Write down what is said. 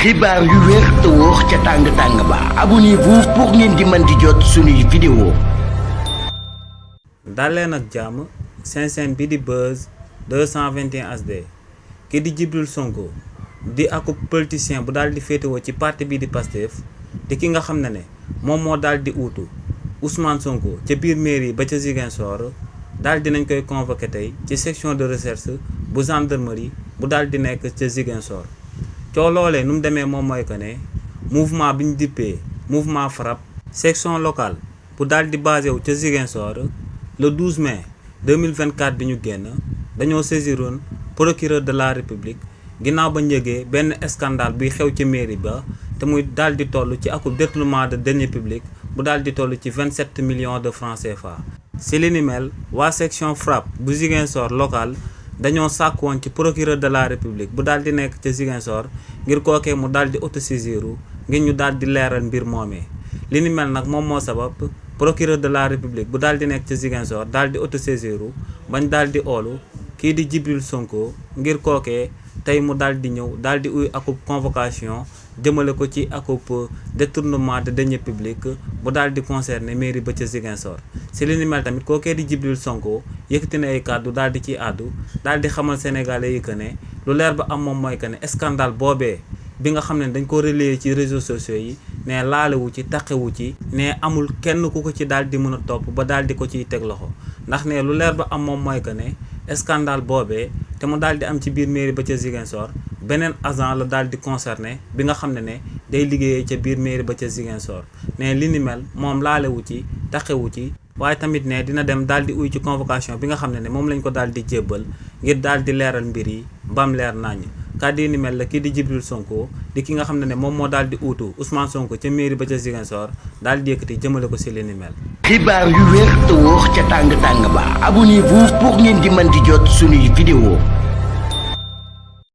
xibaar yu wér te wóor ca tàng-tàng ba abonnez-vous pour ngeen di mën di jot suñuy vidéo. daleen ak jàmm seen bi di Buzz 221 HD ki di Djibril Sonko di akub politicien bu daal di féetewoo ci parti bi di Pastef di ki nga xam ne moom moo daal di uutu Ousmane Sonko ca biir mairie ba ca Ziguinchor daal di nañ koy convoqué tey ci section de recherche bu gendarmerie bu daal di nekk ca Ziguinchor. coo loolee nu mu demee moom mooy que ne mouvement bi ñu dippee mouvement FRAPP section locale bu daal di basé wu ca Ziguinchor le 12 mai 2024 bi ñu génn dañoo saisiroon procureur de la république ginnaaw ba njëgee benn scandale buy xew ci mairie ba te muy daal di toll ci akub détournement de deniers publics bu daal di toll ci 27 millions de francs CFA. si li ni mel waa section FRAPP bu Ziguinchor local dañoo sàkk woon ci procureur de la république bu daal di nekk ca Ziguinchor ngir kookee mu daal di autosaisiru ngir ñu daal di leeral mbir moomee li ni mel nag moom moo sabab procureur de la république bu daal di nekk ca Ziguinchor daal di autosaisiru bañ daal di oolu kii di Djibril Sonko ngir kookee tey mu daal di ñëw daal di uy akub convocation jëmale ko ci akub détournement de deniers publics bu daal di concerné mairie ba ca Ziguinchor. si li ni mel tamit kookee di Djibril Sonko yëkkati na ay kàddu daal di ciy àddu daal di xamal sénégalais yi que ne lu leer ba am moom mooy que ne scandale boobee bi nga xam ne dañ ko relayer ci réseaux sociaux yi ne laalewu ci taqewu ci ne amul kenn ku ko ci daal di mën a topp ba daal di ko ciy teg loxo ndax ne lu leer ba am moom mooy que ne scandale boobee te mu daal di am ci biir mairie ba ca Ziguinchor beneen agent la daal di concerné bi nga xam ne day liggéeyee ca biir mairie ba ca Ziguinchor ne li ni mel moom laalewu ci taqewu ci waaye tamit ne dina dem daal di uy ci convocation bi nga xam ne moom lañ ko daal di jébbal ngir daal di leeral mbir yi bam leer naññ kàddu yi ni mel la kii di Djibril Sonko di ki nga xam ne moom moo daal di uutu Ousmane Sonko ca mairie ba ca Ziguinchor daal di yëkkati jëmale ko si li ni mel. xibaar yu wér te wóor ca tàng-tàng ba abonnez-vous pour ngeen di mën di jot suñuy vidéo.